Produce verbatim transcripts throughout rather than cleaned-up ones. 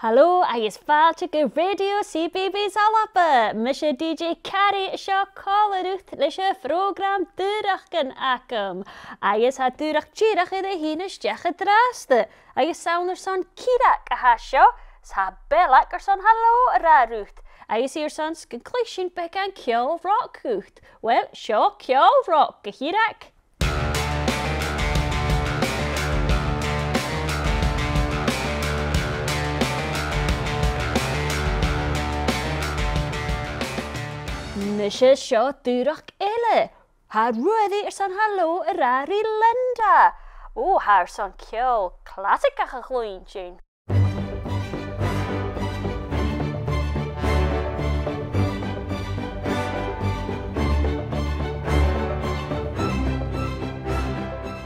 Halò agus fàilte gu Radio C B B S ALBA. Mise D J Carrie, seo còmhla riut leis a' phrògram Dùrachdan agam. Agus tha Dùrachd dìreach air a thighinn a-steach an-dràsta. Agus 's ann airson Ciarraig a tha seo, 's tha Bellag airson halò a ràdh riut. Agus i airson 's gun cluich sinn beagan ceòl rock dhut. Uill, seo ceòl rock, a Chiarraig. Nise, seo Dùrachd eile. Tha Ruairidh airson halò a ràdh ri Linda. Ò, tha i airson ceòl clasaigeach a chluinntinn.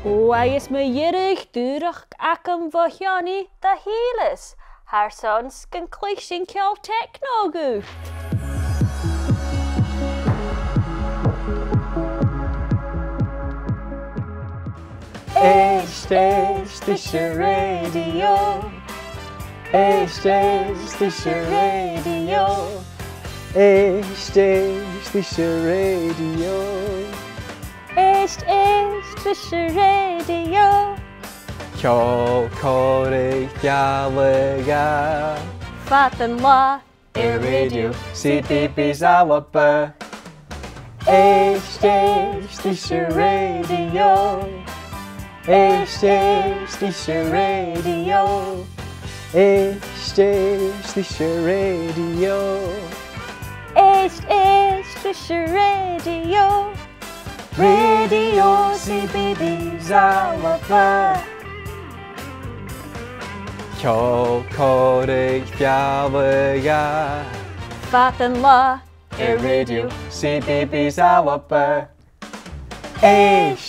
Ò, agus mu dheireadh, Dùrachd agam bho Sheonaidh do Shìleas. Tha e airson 's gun cluich sinn ceòl techno dhut. Èist, èist ris an rèidio. Èist, èist ris an rèidio. Èist, èist ris an rèidio. Èist, èist ris an rèidio. Ceòl, còmhradh, fealla-dhà. Fad an latha air Radio C B B S ALBA. Èist, èist ris an rèidio. Èist, èist ris an rèidio. Èist, èist ris an rèidio. Èist, èist ris an rèidio. Radio C B B S ALBA. Ceòl, còmhradh, fealla-dhà. Fad an latha air Radio C B B S ALBA. Èist,